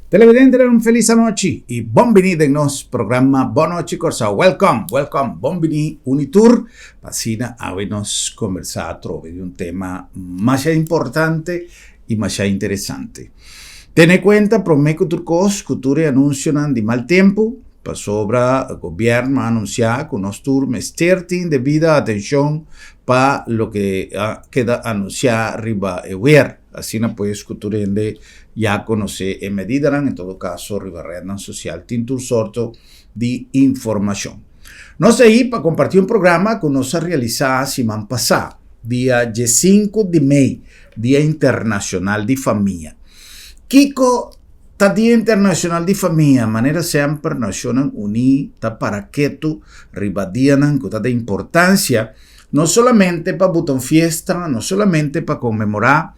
Televidentenan un felis anochi y bon bini den nos programa Bon Nochi Kòrsou. Welcome, welcome, bon bini un y tur pa asina awe nos combersa atrobe di un tema masha importante y masha interesante. Tene cuenta prome cu tur cos cu tur e anuncionan di mal tempo pasobra gobierno a anuncia cu nos tur mester tin debida atencion pa loke a keda anuncia riba e weer. Asina pues cu tur hende ya conoce e medidanan, en todo caso riba rednan social tin tur sorto di informacion. Nos ta ahi pa comparti un programa cu nos a realisa siman pasa, dia diescinco di mei, Dia Internacional di Famia. Kico ta Dia Internacional di Famia? Manera semper Nacionnan Uni ta para ketu riba dianan cu ta di importancia, No solamente pa buta un fiesta, no solamente pa conmemora,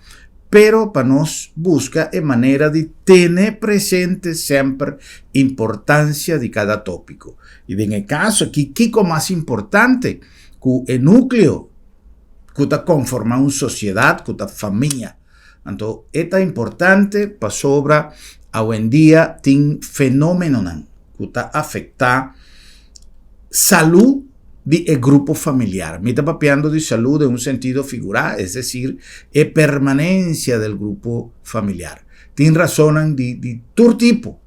pero pa nos busca e manera di tene presente semper importancia di cada topico. Y den e caso aki, kico mas importante cu e nucleo cu ta conforma un sociedad cu ta famia? Anto e ta importante pasobra awendia tin fenomenonan cu ta afecta salud di e grupo familiar. Mi ta papiando di salud den un sentido figurá, es decir, e permanencia del grupo familiar. Tin razonnan di di tur tipo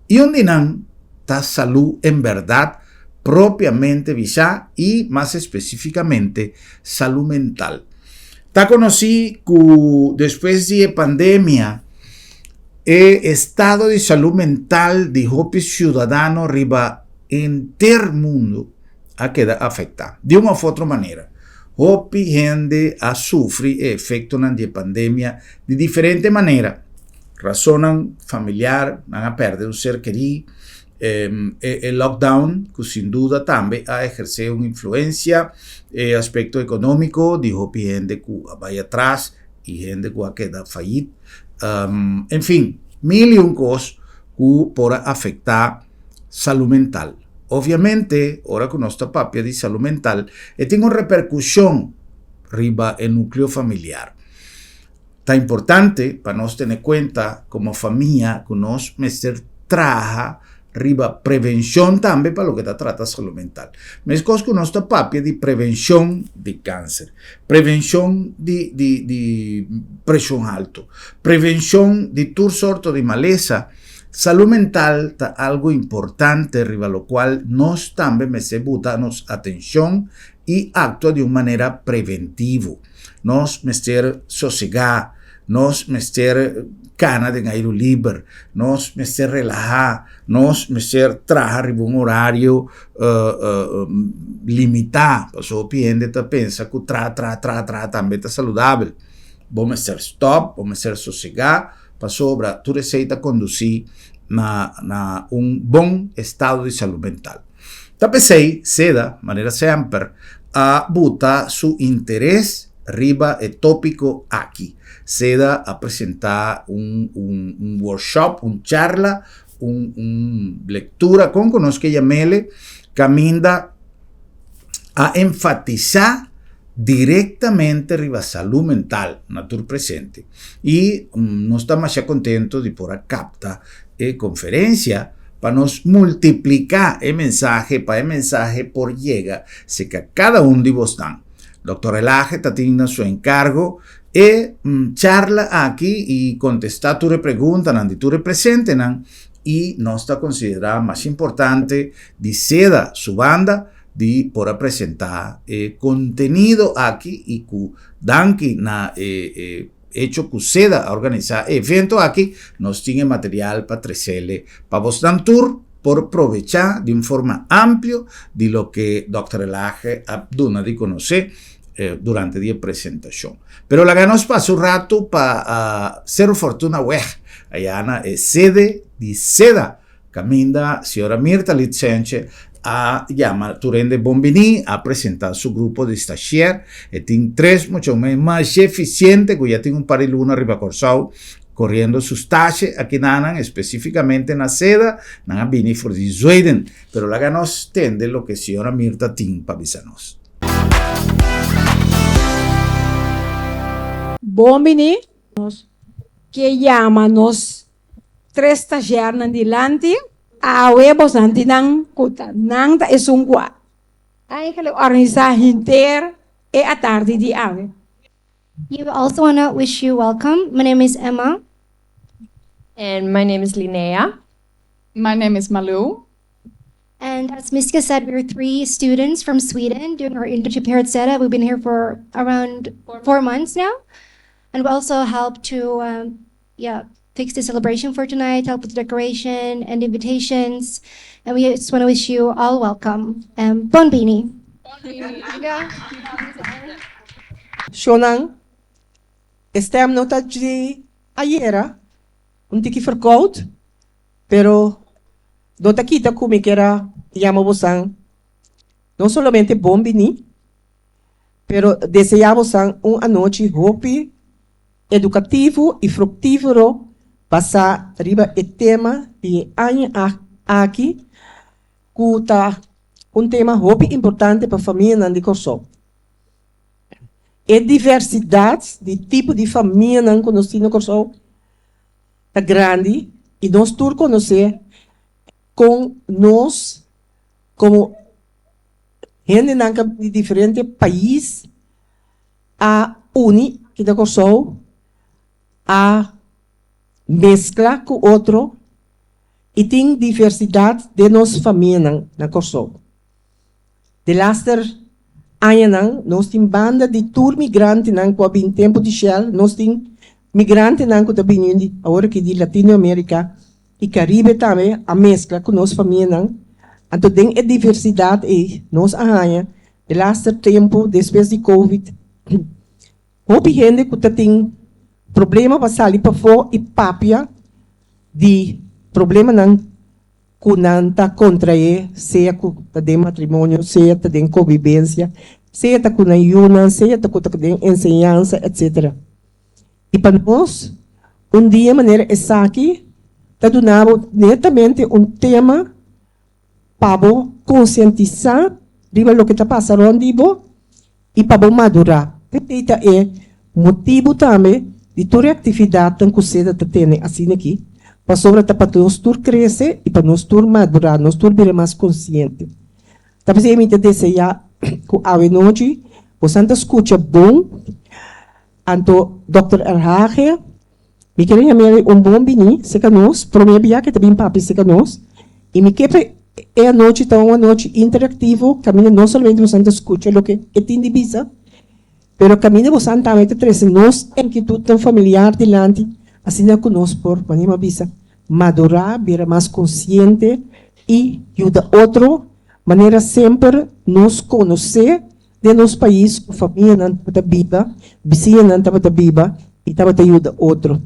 y un di nan ta salud en berdad propiamente bisá y mas especificamente salud mental. Ta conocí cu despues di e pandemia e estado di salud mental di hopi ciudadano riba henter mundo a keda afecta di un of otro manera. Hopi hende a sufri e efectonan di e pandemia di diferente manera. Razonnan familiar, nan a perde un ser keri, e lockdown cu sin duda tambe a eherce un influencia, e aspecto economico di hopi hende cu a bay atras y hende cu a keda fayit, en fin, mil y un cos cu por a afecta salud mental. Obviamente, ora cu nos ta papia di salud mental, e tin un repercusion riba e nucleo familiar. Ta importante pa nos tene cuenta como famia cu nos mester traha riba prevencion tambe pa loke ta trata salud mental. Mescos cu nos ta papia di prevencion di cancer, prevencion di di di presion halto, prevencion di tur sorto di malesa, salud mental ta algo importante riba locual nos tambe mester buta nos atencion y actua di un manera preventivo. Nos mester sosegá, nos mester kana den airu liber, nos mester relahá, nos mester traha riba un orario limitá, pasobra hopi hende ta pensa ku traha, traha, traha, traha tambe ta saludabel. Bo mester stòp, bo mester sosegá, pasobra tur esei ta kondusí na na un bon estado di salú mental. Ta p'esei Seda, manera semper, a buta su interes riba e tópiko aki. Seda a presentá un un workshop, un charla, un un lektura, kon ku nos ke yam'ele, kaminda a enfatisá direktamente riba salú mental na tur presente. I nos ta masha kontento di por a kapta e konferensia pa nos multipliká e mensahe pa e mensahe por yega serka kada un di bosnan. Dòkter Elage ta tin na su enkargo e charla aki i kontestá tur e preguntanan di tur e presentenan i nos ta konsiderá mas importante di seda su banda di por a presentá e kontenido aki i ku danki na e Hecho ku seda a organisá e evento aki, nos tin e material pa tresele pa bosnan tur por probechá di un forma amplio di loke Dòkter Elage a duna di konosé durante di e presentashon. Pero laga nos pasa un ratu pa Cerro Fortuna Weg, ayá na e sede di seda Caminda señora Mirta Litsenche a yama tur hende bon bini, a presenta su grupo di stagiair. E tin tres mucha homber masha eficiente cu ya tin un par di luna riba Corsou coriendo su stage aki nanan, especificamente na Seda. Nan a bini for di Zuiden. Pero laga nos tende loke señora Mirta tin pa bisa nos. Bon bini, nos ke yama nos. Tres stazjèrnan dilanti. Awe bosan tin nan ku ta nan ta esun ku a eigenlijk organisá henter e atardi di awe. We also want to wish you welcome. My name is Emma. And my name is Linnea. My name is Malou. And as Miska said, we're three students from Sweden doing our internship here at CEDA. We've been here for around 4 months now. And we also help to yeah, fix the celebration for tonight, help with the decoration and invitations. And we just want to wish you all welcome. Bon bini. Yeah. Shonan, stèm no ta di ayera, un tiki verkoud, pero no ta kita ku mi ke yama boso, no solamente bon bini, pero deseá boso un anochi hopi edukativo i fruktífero basá riba e tema di aña aki, ku ta un tema hopi importante pa famia di Kòrsou. E diversidat di tipo di famia ku nos tin na Kòrsou ta grandi i nos tur konosé kon nos komo hende di diferente pais a uni aki na Kòrsou, a meskla ku otro i tin diversidat di nos famia na Kòrsou. De laatste añanan, nos tin banda di tur migrantenan ku a bin tempu di Shell, nos tin migrantenan ku ta bini awor aki di Latinoamérika i Karibe tambe a meskla ku nos famianan. Anto den e diversidat ei nos a haña de laatste tempu despues di Covid hopi hende ku tin problema pa sali pafó i papia di problemanan ku nan ta kontraé, sea ku ta den matrimonio, sea ta den konvivensia, sea ta ku nan yunan, sea ta ku ta den enseñansa, etc. I pa nos, un dia manera esaki, ta duna bo netamente un tema pa bo konsientisá riba loke ta pasa rònt di bo i pa bo madurá. Esei ta e motibu tambe di tur aktividat ku CEDA ta tene asina aki, pasobra ta pa nos tur krese i pa nos tur madurá, nos tur bira mas konsiente. Ta p'esei mi ta deseá ku awe nochi, boso ta skucha bon, anto Dr. Erhage, mi ke yam'é un bon bini, serka nos, promé bia ku e ta bin papia serka nos, i mi ke e anochi ta un anochi interaktivo, kaminda no solamente boso ta skucha loke e tin di bisa, pero kaminda boso tambe ta trese nos inkietut familiar dilanti, asina ku nos por, manera bisa, madurá, bira mas konsiente i yuda otro, manera semper nos konosé den nos pais, famianan tabata biba, bisiñanan tabata biba i tabata yuda otro.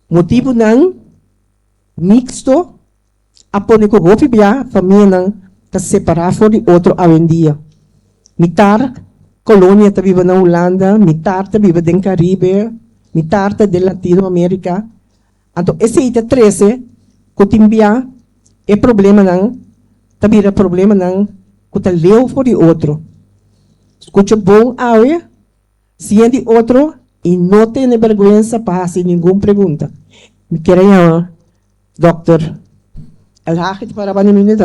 Motibunan miksto a pone ku hopi bia famianan ta separá for di otro awendia. Mitar kolonia ta biba na Hulanda, mitar ta biba den Karibe, mitar ta den Latinoamérika. Anto esei ta trese ku tin bia e problemanan ta bira problemanan ku ta leu for di otro. Skucha bon awe, siña di otro i no tene bèrgwensa pa hasi ningun pregunta. Mi ke yama Dr. Elhage para un minüt.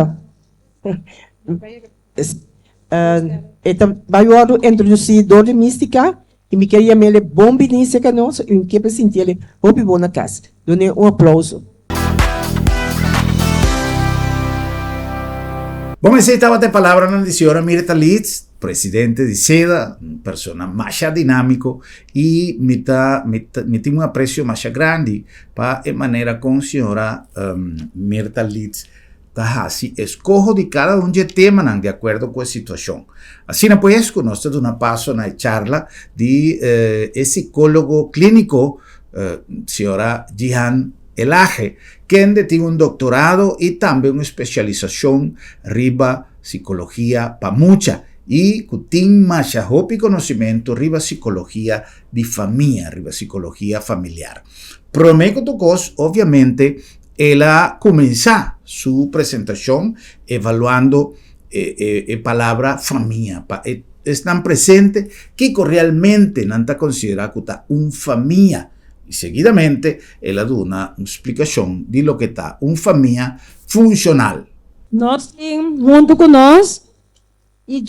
E ta bai wòrdu introdusí dor di Místika i mi ke yam'é bon bini serka nos i mi ke sinti hopi bon na kas. Dun'é un aplouso. Bon, esei tabata e palabranan di señora Mirta Leeds, presidente di CEDA, un persona mas dinámiko i mi ta, mi, mi tin un apresio mas grandi pa e manera kon señora Mirta Leeds ta hasi eskoho di kada un di e temanan di akuerdo ku e situashon. Asina pues, ku nos ta duna paso na e charla di e sikólogo klíniko señora Jihan Elhage, kende tin un doktorado i tambe un spesialisashon riba sikologia pa mucha i ku tin masha hopi konosementu riba sikologia di famia, riba sikologia familiar. Promé ku tur kos, obviamente, el a kuminsá su presentashon evaluando e palabra famia pa esnan presente, kiko realmente nan ta konsiderá ku ta un famia. I seguidamente el a duna un splikashon di loke ta un famia funshonal. Nos tin huntu ku nos i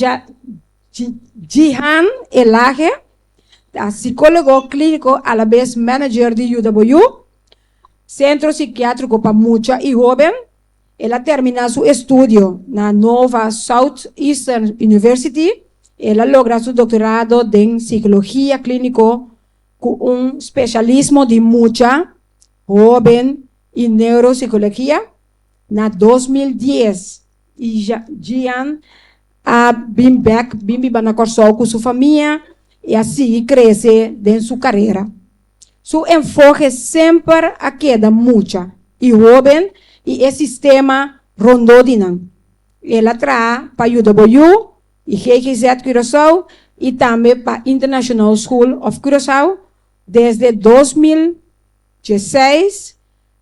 Jihan Elhage, ta sikólogo klíniko alabes manager di Yuda Bo Yu, sentro sikiátriko pa mucha i hóben. El a terminá su estudio na Nova Southeastern University. El a logra su doktorado den sikologia klíniko ku un spesialismo di mucha, hóben i neurosikologia na 2010. I Jian a bin bèk bin biba na Kòrsou ku su famia i a sigui krese den su karera. Su enfoke semper a keda mucha i hóben i e sistema rondó di nan. El a traha pa Yuda Bo Yu i GGZ Curaçao i tambe pa International School of Curaçao desde 2016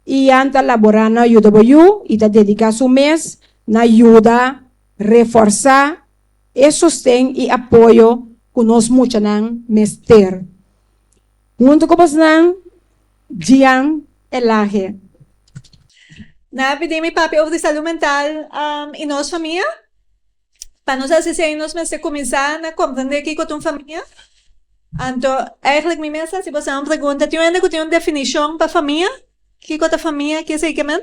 i Jan ta laborá na Yuda Bo Yu i ta dediká su mes na yuda reforsá e sosten i apoyo ku nos muchanan mester. Huntu ku bosnan, Gian Elhage. Nan a pidi mi papia over di salud mental i nos famia. Pa nos hasi esei nos mester kuminsá na komprendé kiko ta un famia. Anto eigenlijk mi mes hasi boso un pregunta, tin un hende ku tin un definishon pa famia? Kiko ta famia? Ke esei ke men?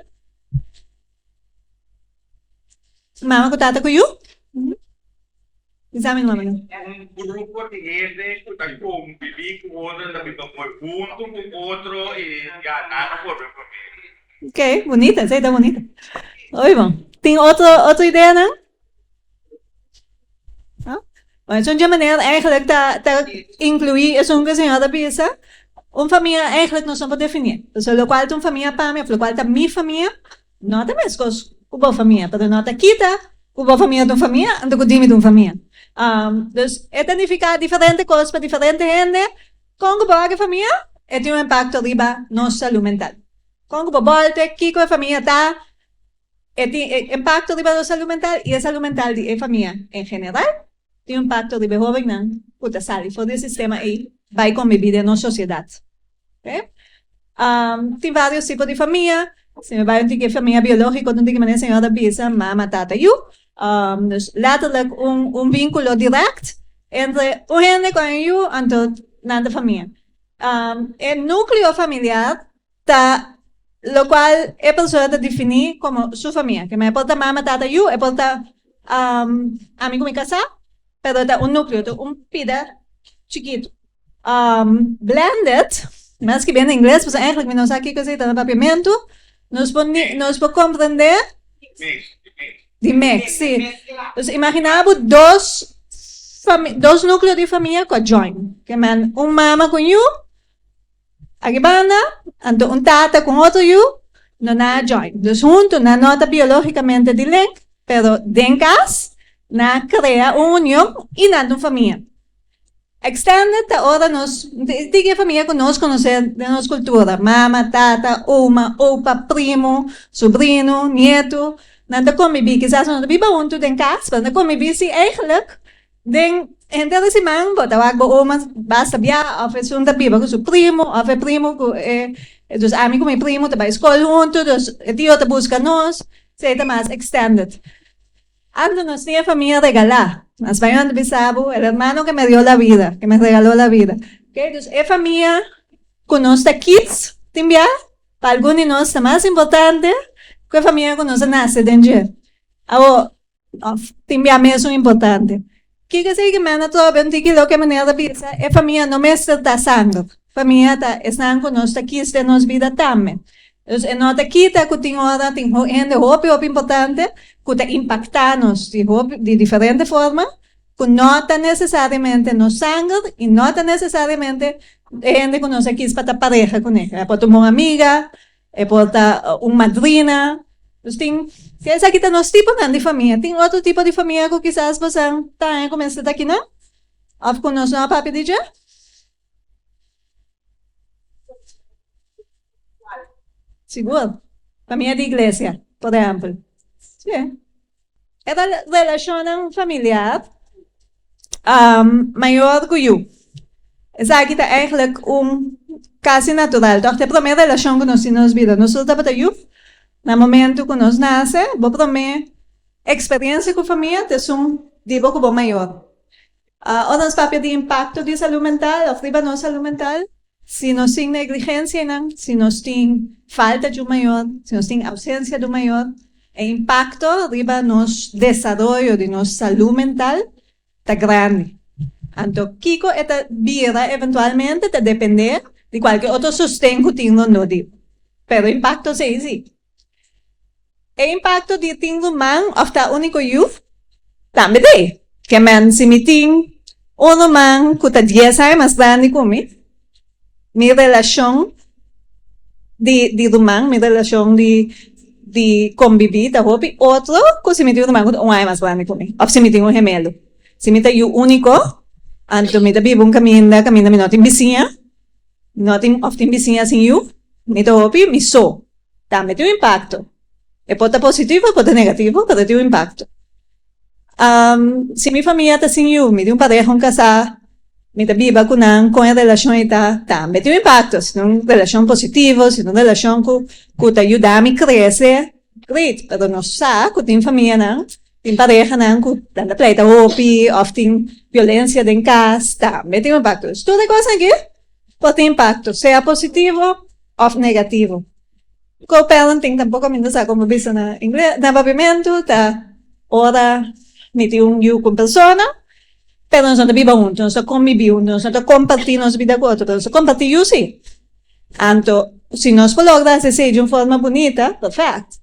Mama ku tata ku yu? Bisa mi mama. Un grupo di hende ku ta konbibí ku otro, ta biba mooi huntu ku otro i ya nan a forma un familia. Ok, bunita, esei ta bunita. Hopi bon. Tin otro otro ideanan? No? Bueno, esun dje manera eigenlijk ta ta inkluí esun ku e señor ta bisa. Un famia eigenlijk nos no por definí. Pasobra lokual ta un famia pa mi òf lokual ta mi famia no ta meskos ku bo famia, pero no ta kita ku bo famia ta un famia anto ku di mi ta un famia. Dus e ta nifiká diferente kos pa diferente hende. Kon ku bo wak e famia e tin un impakto riba nos salú mental. Kon ku bo bòlte kiko e famia ta, e tin e impakto riba nos salú mental i e salú mental di e famia en general tin un impakto riba e hóbennan ku ta sali for di e sistema ei bai konbibí den nos sosiedat. Oke. Tin vários tipo di famia, si mi bai un tiki e famia biológiko ta un tiki manera señor ta bisa, mama, tata, yu. Dus lèterlik un un vínkulo dirèkt entre un hende ku un yu anto nan ta famia. E núkleo familiar ta lokual e persona ta definí komo su famia. Ke men e por ta mama, tata, yu, e por ta ami ku mi kasá, pero ta un núkleo, ta un pida chikitu. Blended, mi a skibi na ingles pasobra eigenlijk mi no sa kiko esei ta na papiamentu, nos por nos por komprendé di mix, si. Dus imaginá bo dos dos núkleo di famia ku a join, ke men un mama ku un yu, Aki banda, anto un tata ku un otro yu no nan a join. Dus huntu nan no ta biológikamente di link, pero den kas nan a krea un union i nan ta un famia. Extended ta ora nos tin e famia ku nos konosé den nos kultura, mama, tata, oma, opa, primu, subrinu, nietu, nan ta kombibí. Kisas nan no ta biba huntu den kas, pero nan ta kombibí si eigentlik Den henter di siman bo ta wak bo oma basta bia of esun ta biba ku su primu of e primu ku e dus ami ku mi primu ta bai skol huntu dus e tio ta buska nos esei ta mas extended. Anto nos tin e famia regalá na spañol nan ta bisa bo el hermano que me dio la vida que me regaló la vida okay dus e famia ku nos ta kids tin bia pa algun di nos ta mas importante ku e famia ku nos a nase den dje awo Of tin bia mesun importante. Kiko esei ke manda trobe un tiki loke manera ta bisa e famia no mester ta sanger. Famia ta esnan ku nos ta kis den nos bida tambe. Dus e no ta kita ku tin ora tin hende hopi hopi importante ku ta impakta nos di hopi di diferente forma ku no ta nesesariamente nos sanger i no ta nesesariamente e hende ku nos a kis pa ta pareha kuné. E por ta un bon amiga, E por ta un madrina. Dus tin, si esaki ta nos tiponan di famia, tin otro tipo di famia ku kisas boso ta haña ku mester ta akinan? Òf ku nos no a papia di dje? Sigur. Famia di iglesia, por ehèmpel. Sí. E relashonnan familiar mayor ku yu. Esaki ta eigenlijk un. Kasi natural, tòg ta e promé relashon ku nos tin na nos bida. Nos tur tabata yuf na momentu ku nos nase, bo promé eksperensia ku famia ta esun di bo ku bo mayor. Ora nos papia di impakto di salú mental òf riba nos salú mental, si nos tin negligensianan, si nos tin falta di un mayor, si nos tin ousensia di un mayor, e impakto riba nos desaroyo di nos salú mental ta grandi. Anto kiko e ta bira eventualmente ta depende di kualke otro sosten ku tin rondó di bo. Pero impakto si si. E impakto di tin ruman òf ta úniko yu tambe t'ei. Ke men si mi tin un ruman ku ta dies aña mas grandi ku mi, mi relashon di di ruman, mi relashon di di kombibí ta hopi otro ku si mi tin un ruman ku ta un aña mas grandi ku mi òf si mi tin un gemelo. Si mi ta yu úniko, anto mi ta biba un kaminda kaminda mi no tin bisiña, no tin òf tin bisiña sin yu, mi ta hopi mi so. Tambe tin un impakto. E por ta positivo, e por ta negativo, pero tin un impakto. Si mi famia ta sin yu, mi tin un pareha, un kasá, mi ta biba ku nan, kon e relashon ei ta, tambe tin un impakto. Si ta un relashon positivo, si ta un relashon ku ku ta yuda mi krese, great. Pero nos sa ku tin famianan, tin parehanan ku nan ta pleita hopi òf tin violensia den kas, tambe tin un impakto. Tur e kosnan aki por tin impakto, sea positivo òf negativo. Co-parenting tampoco mi no sa como bisa na ingles, na papiamentu ta ora mi tin un yu cu un persona, pero nos no ta biba hunto, nos ta convivi hunto, nos no ta comparti nos bida cu otro, pero nos ta comparti yu si. Anto, si nos por logra haci esey di un forma bunita, perfect.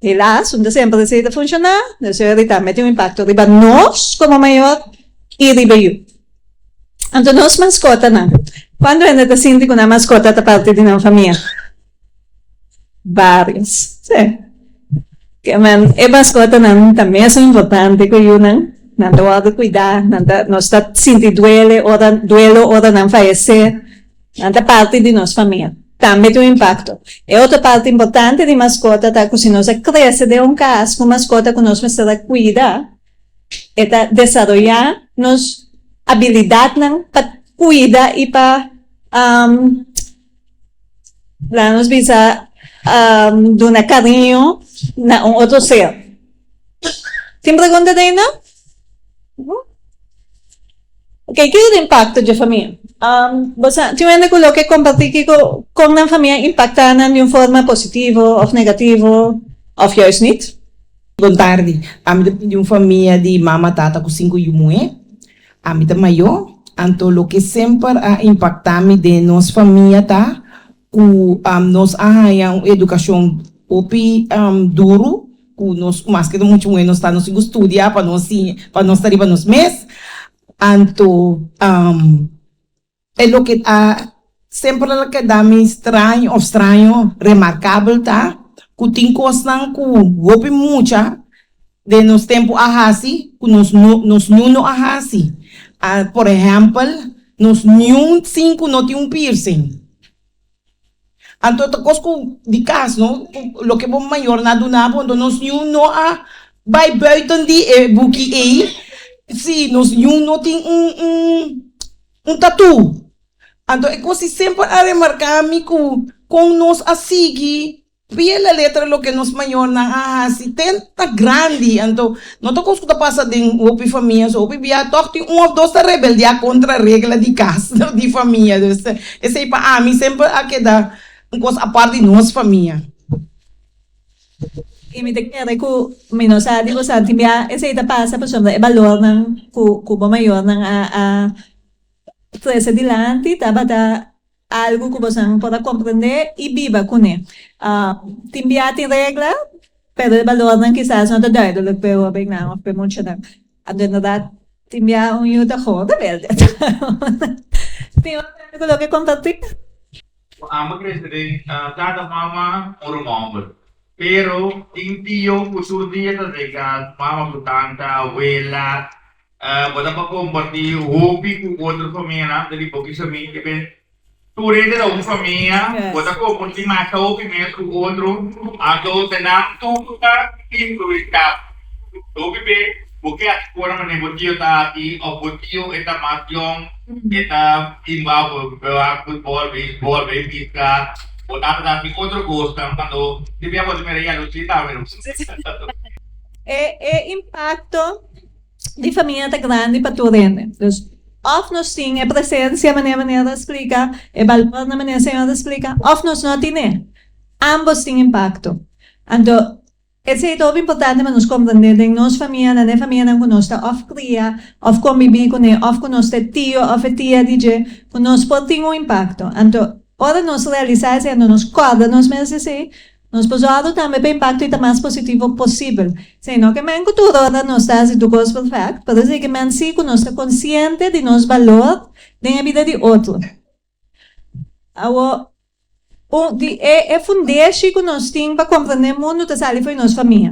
Helaas, no ta semper esey ta funciona, nos a tambe tin un impacto riba nos como mayor y riba yu. Anto nos maskotanan, kuantu hende ta sinti ku nan maskota ta parti di nan famia? Vários, sí. Ke men e maskotanan ta mesun importante ku yunan, nan ta wòrdu kuidá, nan ta, nos ta sinti duele ora, duelo ora nan fayesé, nan ta parti di nos famia. Tambe tin un impakto. E otro parti importante di maskota ta ku si nos a krese den un kas ku maskota ku nos mester a kuida, E ta desaroyá nos abilidatnan pa kuida i pa laga nos bisa duna kariño na un otro ser. Tin pregunta ta ainda? Ok, kiko ta impakto dje famia? Bo sa, tin hende ku lo ke kompartí kiko kon nan famia impaktá nan di un forma positivo òf negativo òf juist nit? Bon tardi. Ami ta bin di un famia di mama, tata ku sinku yu muhé. Ami ta mayó, anto loke semper a impaktá mi den nos famia ta ku nos a haña un edukashon hopi duru, ku nos maske ta mucha muhé nos ta nos tin ku studia pa nos siña pa nos ta riba nos mes. Anto E loke a semper a keda mi straño of straño remarkabel ta ku tin kosnan ku hopi mucha den nos tempu a hasi ku nos no nos niun no a hasi. Por ehèmpel nos niun sinku no tin un piercing. Anto ta kos ku di kas no ku loke bo mayornan a duna bo anto nos niun no a bai buiten di e buki ei si nos niun no tin un un un tatu. Anto e kos ei semper a remarka mi ku kon nos a sigui Pie la letra loke nos mayornan a hasi te ta grandi, anto no ta kos ku ta pasa den hopi famia so, hopi bia tòg tin un òf dos ta rebeldiá kontra regla di kas di famia, dus esei pa ami semper a keda un kos apart di nos famia. I mi ta kere ku mi no sa di bo sa tin bia esei ta pasa pasobra e balornan ku ku bo mayornan a a trese dilanti tabata Algu ku bosan por a komprendé i biba kuné. Tin bia tin regla, pero e balornan kisas no ta duidelik p'e hóbennan òf p'e muchanan. Anto inderdat tin bia un yu ta gewoon rebelde. Tin otro hende ku lo ke kompartí? Ku amo krese den tata, mama, un ruman homber. Pero tin tio ku tur dia ta den kas, mama ku tanta, abuela. Bo ta pa kompartí hopi ku otro famianan ta di bo kisa mi ke ben tur hende ta un famia bo ta kompartí masha hopi mes ku otro anto ta nan tur ta influensiá bo hopi be bo ke hasi kos manera bo tio ta hasi òf bo tio e ta mas yòn. E ta timba bo wak futbol, beisbol, bay piska, bo tata ta hasi otro kosnan cuando tin bia bo ta mira yalusi tambe no. E e impacto di famia ta grandi pa tur hende. Dus of nos tin e presencia manera manera ta splica, e balornan manera señor ta splica, of nos no tine. Ambos tin impacto. Anto Esei ta hopi importante pa nos komprendé den nos famianan, e famianan ku nos ta òf kria òf kombibí kuné òf ku nos ta e tio òf e tia di dje, ku nos por tin un impakto. Anto, ora nos realisá esei, anto nos kòrda nos mes esei, nos por sòru tambe pa e impakto ei ta mas positivo posibel. Esei no ke men ku tur ora nos ta hasi tur kos perfèkt, pero esei ke men sí ku nos ta konsiente di nos balor den e bida di otro. Awor, un di e e fundeshi ku nos tin pa komprendé mundu ta sali for di nos famia.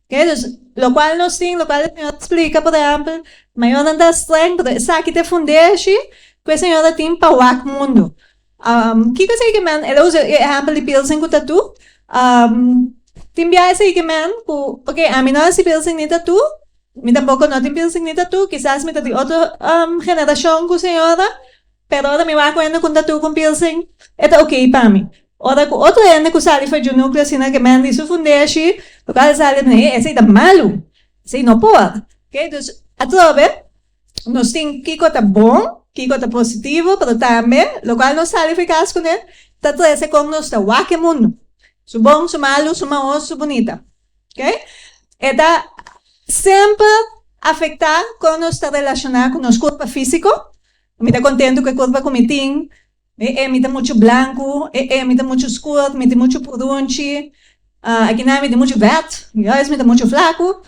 Oke, dus lokual nos tin, lokual e señora a splika, por ehèmpel, mayornan ta strèng, pero esaki ta e fundeshi ku e señora tin pa wak mundu. Kiko esei ke men, el a usa e ehèmpel di piercing ku tatú. Tin biaha esei ke men ku, oke, ami no hasi piercing ni tatú, mi tampoko no tin piercing ni tatú, kisas mi ta di otro generashon ku señora, Pero ora mi wak ku hende ku ta tur ku piercing, e ta okey pa mi. Ora ku otro hende ku sali for dje nucleo asina ke men di su fundeshi, lokual a sali nan, ey esey ta malu, esey no por. Okey, dus atrobe nos tin kiko ta bon, kiko ta positivo, pero tambe lokual nos sali for kas kuné ta trese kon nos ta wak e mundu, su bon, su malu, su mahos, su bunita. Okey, e ta semper afektá kon nos ta relashoná ku nos kurpa físiko. Mi ta kontentu ku e kurpa ku mi tin. E e mi ta muchu blanku, e e mi ta muchu skur, mi tin muchu purunchi, akinan mi tin muchu vèt, juist mi ta muchu flaku.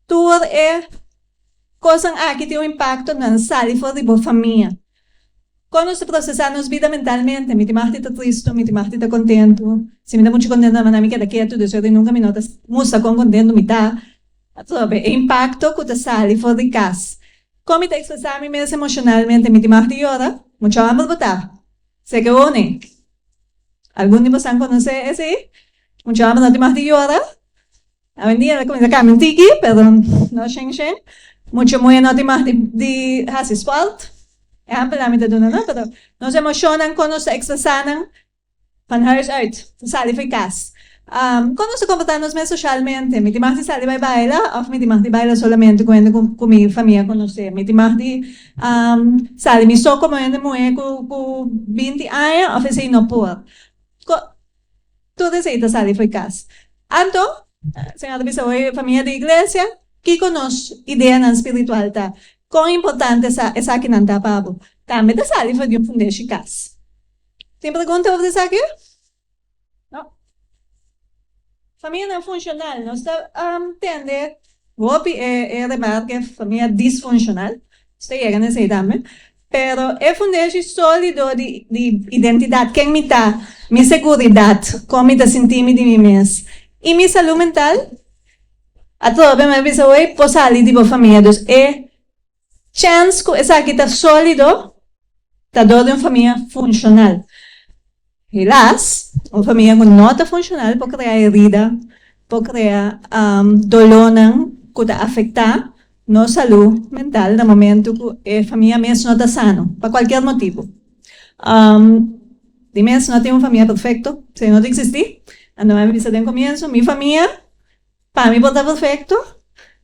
Tur e kosnan aki tin un impakto nan sali for di bo famia. Kon nos ta prosesá nos bida mentalmente? Mi tin mag di ta tristu, mi tin mag di ta kontentu. Si mi ta muchu kontentu nan manda mi keda ketu, despues di nunka mi no ta mustra kon kontentu mi ta. Atrobe e impakto ku ta sali for di kas. Kon mi ta ekspresá mi mes emoshonalmente? Mi tin mag di yora? Mucha hòmber bo ta. Se ke woni. Algun di bosan konosé esei? Mucha hòmber no tin mag di yora. Awendia el a kuminsá kambia un tiki, pero no shen shen. Mucha muhé no tin mag di di hasi spòrt. Ehèmpelnan mi ta duna no, pero nos emoshonnan kon nos ta ekspresá nan Van huis uit, ta sali fo'i kas. Kon nos ta komportá nos mes soshalmente? Mi tin mag di sali bai baila òf mi tin mag di baila solamente ku hende ku mi famia konosé? Mi tin mag di sali mi so komo hende muhé ku ku binti aña òf esei no por? Tur esei ta sali fo'i kas. Anto, Señor ta bisa hoy famia di iglesia, kiko nos ideanan spiritual ta? Kon importante esakinan ta pa bo? Tambe ta sali for di un fundeshi kas. Tin pregunta over esaki? No. Famianan funshonal, nos ta tende hopi e remarke famia disfunshonal, nos ta yega na esei tambe, pero e fundeshi solido di identidat, ken mi ta, mi seguridat, kon mi ta sinti mi di mi mes i mi salú mental, atrobe mi a bisa hoy por sali di bo famia, dus e Chèns ku esaki ta sólido ta dor di un famia funshonal. Helaas, un famia ku no ta funshonal por krea herida, por krea dolónan ku ta afektá nos salú mental na momentu ku e famia mes no ta sano, pa kualkier motibu. Di mes no tin un famia perfekto, esei no ta eksistí. Anto mi a bisa den komienso, mi famia Pa mi por ta perfecto,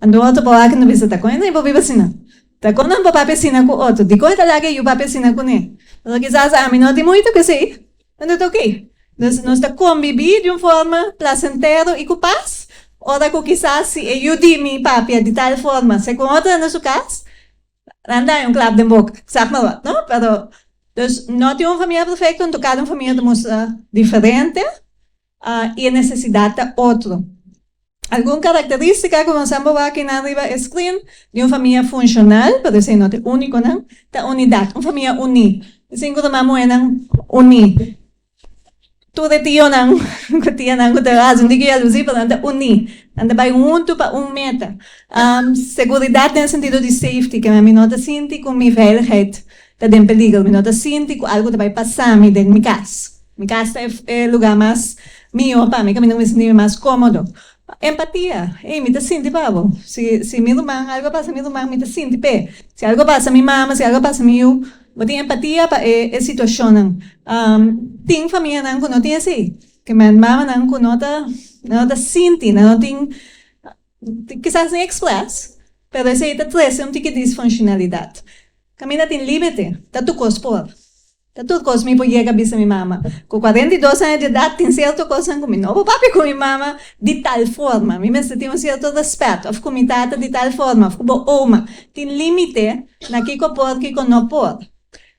anto otro por wak no bisa ta con e por biba asina. Ta con nan por papia asina cu otro? Dicon e ta laga e yu papia asina cune? Pasobra kisas ami no tin moito cu esey, anto ta ok. Dus nos ta conbibi di un forma placentero y cu pas, ora cu kisas si e yu di mi papia di tal forma segun otro na su cas, nan ta haña un klap den boca, zeg maar wat, no? Pero, dus no tin un famia perfecto, anto cada un famia ta mustra diferente. I e nesesidat ta otro. Algun karakterístika ku nos a wak kinan riba e screen di un famia funshonal, pero esei no ta e únikonan, ta unidat, un famia uní. E sinku ruman muhénan uní. Tur e tionan ku tianan ku ta hasi un tiki yalusí, pero nan ta uní. Nan ta bai huntu pa un meta. Seguridat den sentido di safety, ke mi no ta sinti ku mi veiligheid ta den peliger, mi no ta sinti ku algu ta bai pasa mi den mi kas. Mi kas ta e lugá mas mihó pa mi, kaminda ku mi sinti mi mas kómodo. Empatia, Ey, mi ta sinti pa bo. Si si mi ruman, algu a pasa mi ruman, mi ta sinti p'e. Si algu a pasa mi mama, si algu a pasa mi yu. Bo tin empatia pa e e situashonnan. Tin famianan ku no tin esei. Ke men mamanan ku no ta nan no ta sinti, nan no tin kisas ni express, pero esei ta trese un tiki disfunshonalidat. Kaminda tin límite, ta tur kos por. Ta tur kos mi por yega bisa mi mama. Ku 42 aña di edat tin sierto kosnan ku mi no por papia ku mi mama di tal forma. Mi mester tin un sierto rèspèt òf ku mi tata di tal forma òf ku bo oma. Tin límite na kiko por kiko no por.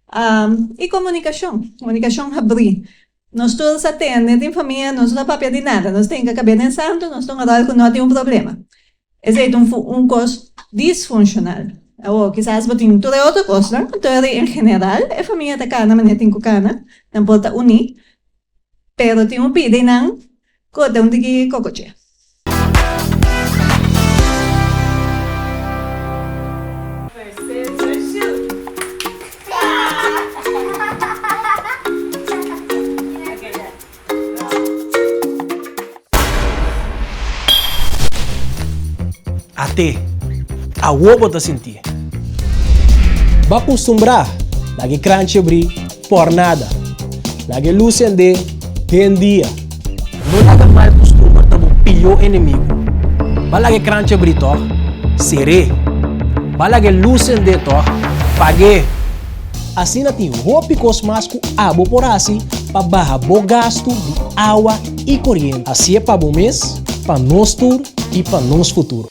I komunikashon, komunikashon habrí. Nos tur sa tende den famia, nos no ta papia di nada. Nos tin kabia den santu, nos ta un ròl ku no tin un problema. Esei ta un kos disfunshonal. Awor, kisas bo tin tur e otro kosnan, anto en general e famia ta kana manera tin ku kana, nan por ta uní, pero tin un pida einan ku ta un tiki kokoch'é. At'é, awor bo ta sintié. Bo a kustumbrá laga e kranchi abrí por nada. Laga e lus sendé den dia. No laga mal kustumber ta bo pió enemigu. Bo a laga e kranchi abrí tòg? Ser'é. Bo a laga e lus sendé tòg? Pag'é. Asina tin hopi kos mas ku abo por hasi pa baha bo gastu di awa i koriente. Hasié pa bo mes, pa nos tur i pa nos futuro.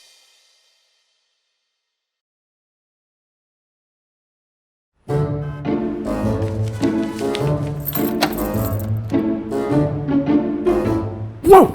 Wow!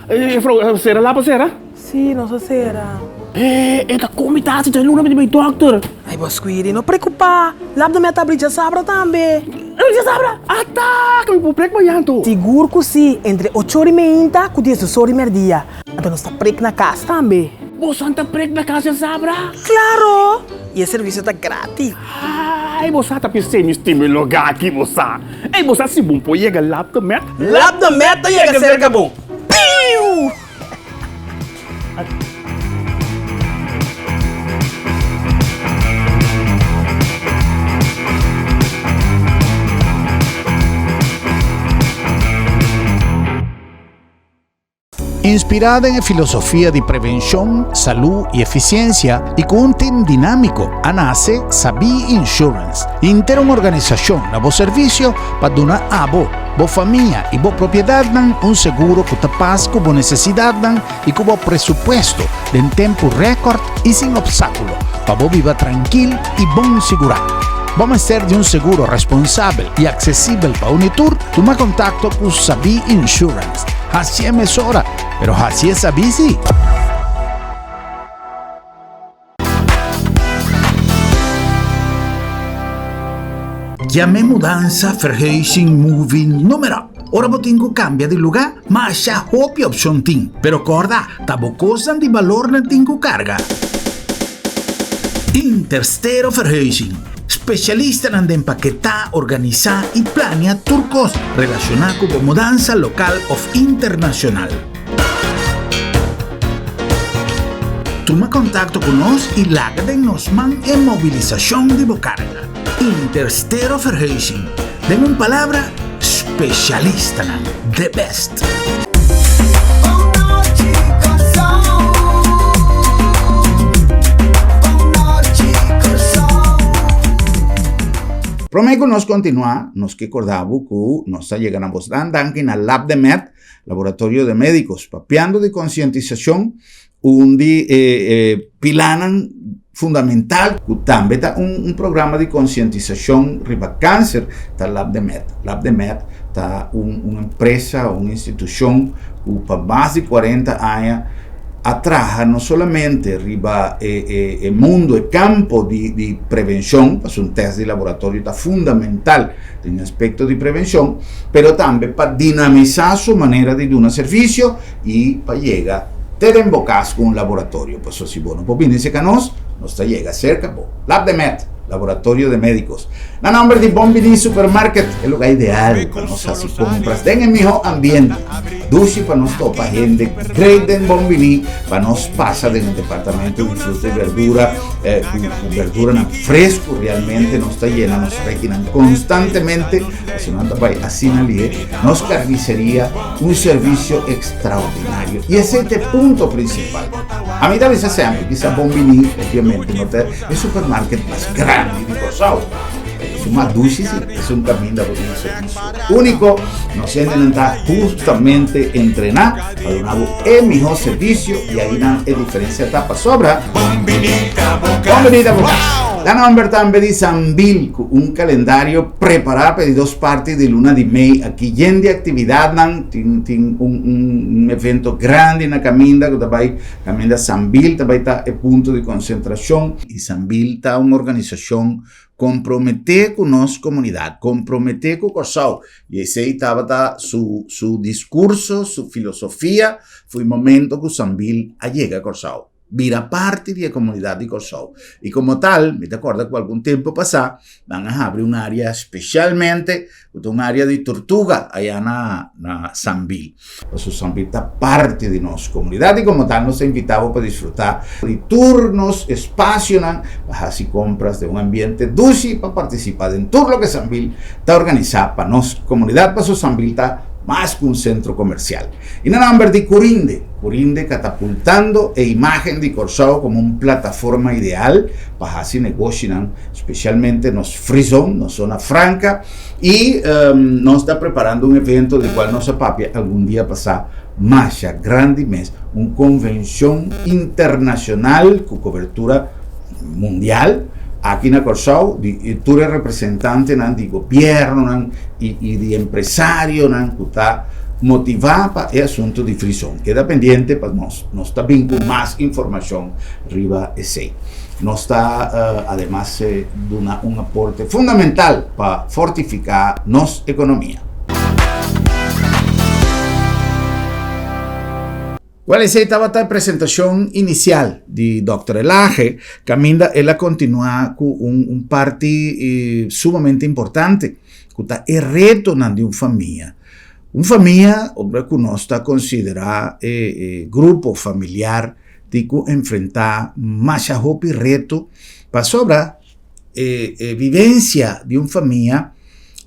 Juffrouw, sera lapa sera? Sí, nos a sera. Eh, e ta kon mi ta hasi djaluna mi ta bai dòkter. Ai, bo Squiri, no preokupá. Lap de mi a ta abri djasabra tambe. Abri djasabra? Ata! Ku mi por prek mañan anto? Sigur ku sí, entre ocho ora i meinta ku diesdos ora i mèrdia. Anto nos ta prek na kas tambe. Boso ta prek na kas djasabra? Klaro! I e servisio ta gratis. Ai, bo sa ta pis'é mi stima e lugá aki, bo sa. Ei, bo sa si bon por yega Lap de Met? Lap de Met ta yega serka bo. Piu! Inspirá den e filosofia di prevenshon, salú i efisiensia i ku un tim dinámiko, a nase Sabí Insurance, henter un organisashon na bo servisio pa duna abo, bo famia i bo propiedatnan un seguro ku ta pas ku bo nesesidatnan i ku bo presupuesto den tempu rèkòrt i sin opstákulo pa bo biba trankil i bon sigurá. Bo mester di un seguro responsabel i aksesibel pa uni tur? Tuma kontakto ku Sabí Insurance. Hasié mesora, pero hasié sabí sí! Yam'é mudansa, verhuizing, moving, numero. Ora bo tin ku kambia di lugá, masha hopi opshon tin. Pero kòrda, ta bo kosnan di balor nan tin ku karga. Interstero Verhuizing, spesialistanan den paketá, organisá i plania tur kos relashoná ku bo mudansa lokal òf internashonal. Tuma kontakto ku nos i laga den nos man e mobilisashon di bo karga. Interstero Verhuizing, den un palabra, spesialistanan, the best! Promé ku nos kontinuá, nos ke korda bo ku nos ta yega na bosnan danki na Lab de Med, Laboratorio de Médicos, papiando di konsientisashon, un di e pilanan fundamental ku tambe ta un programa di konsientisashon riba kanser ta Lab de Med. Lab de Med ta un empresa, un institushon ku pa mas di 40 aña a traha no solamente riba e mundo, e kampo di prevenshon, pasobra un tèst di laboratorio ta fundamental den aspekto di prevenshon, pero tambe pa dinamisá su manera di duna servisio i pa yega te den bo kas ku un laboratorio. Pasobra si bo no por bini serka nos, nos ta yega serka bo. Lab de Med! Laboratorio de Médicos. Na nomber di Bon Bini Supermarket, e lugar ideal pa nos hasi compras den e miho ambiente. Dushi pa nos topa hende great den Bon Bini, pa nos pasa den e departamento di fruta y verdura, eh, cu, cu verduranan fresco realmente nos ta yena nos rekinan constantemente, pasobra nan ta bay asina lihe. Nos carniceria, un servicio extraordinario. Y esey ta e punto principal. Ami ta bisa semper, kisa Bon Bini obviamente no ta e supermarket mas grandi di Kòrsou. Esun mas dushi si, esun kaminda bo tin un servisio úniko. Nos hendenan ta hustamente entrená pa duna bo e mihó servisio i ainan e diferensia ta pasobra Bon Biní ta bo kas. Ta nòmber tambe di Sambil ku un kalendario prepará pa e di dos parti di luna di mei aki yen di aktividatnan. Tin tin un un evento grandi na kaminda ku ta bai Kaminda Sambil ta bai ta e punto di konsentrashon. I Sambil ta un organisashon komprometé ku nos komunidat, komprometé ku Kòrsou. I esei tabata su su diskurso, su filosofia, for e momento ku Sambil a yega Kòrsou, bira parti di e komunidat di Kòrsou. I komo tal, mi ta kòrda ku algun tempu pasá nan a habri un área spesialmente ku ta un área di tortuga ayá na na Sambil. Pasobra Sambil ta parti di nos komunidat i komo tal nos ta invitá bo pa disfrutá di tur nos espasionan pa hasi kompras den un ambiente dushi pa partisipá den tur loke Sambil ta organisá pa nos komunidat pasobra Sambil ta mas ku un sentro komersial. I na nòmber di Curinde, Curinde katapultando e imágen di Kòrsou komo un plataforma ideal pa hasi negoshinan, spesialmente nos free zone, nos zona franka, i nos ta preparando un evento di kual nos a papia algun dia pasá masha grandi mes, un konvenshon internashonal ku kobertura mundial aki na Kòrsou di tur e representantenan di gobièrnunan i di empresarionan ku ta motivá pa e asuntu di free zone. Keda pendiente pa nos, nos ta bin ku mas informashon riba esei. Nos ta ademas duna un aporte fundamental pa fortifiká nos ekonomia. Wèl esei tabata e presentashon inisial di Dòkter Elage, kaminda el a kontinuá ku un parti sumamente importante, ku ta e retonan di un famia. Un famia, ora ku nos ta konsiderá e grupo familiar, tin ku enfrentá masha hopi reto pasobra e e vivensia di un famia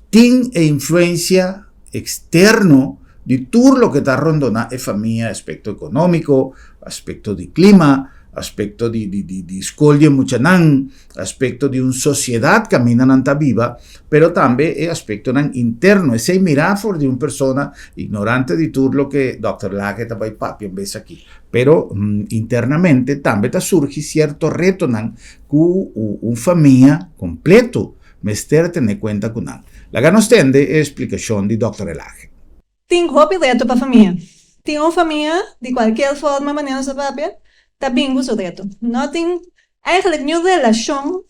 tin e influensia eksterno di tur loke ta rondoná e famia, aspekto ekonómiko, aspekto di klima, aspekto di di di di skol di e muchanan, aspekto di un sosiedat kaminda nan ta biba, pero tambe e aspektonan interno. Esei mirá for di un persona ignorante di tur loke dòkter Lage ta bai papia un bes aki. Pero internamente tambe ta surgi cierto retonan cu un famia completo mester tene cuenta cu nan. Laga nos tende e explicacion di Dòkter Elage. Tin hopi reto pa famia. Tin un famia, di cualkier forma manera nos ta papia, ta bin cu su reto. No tin eigenlijk niun relacion,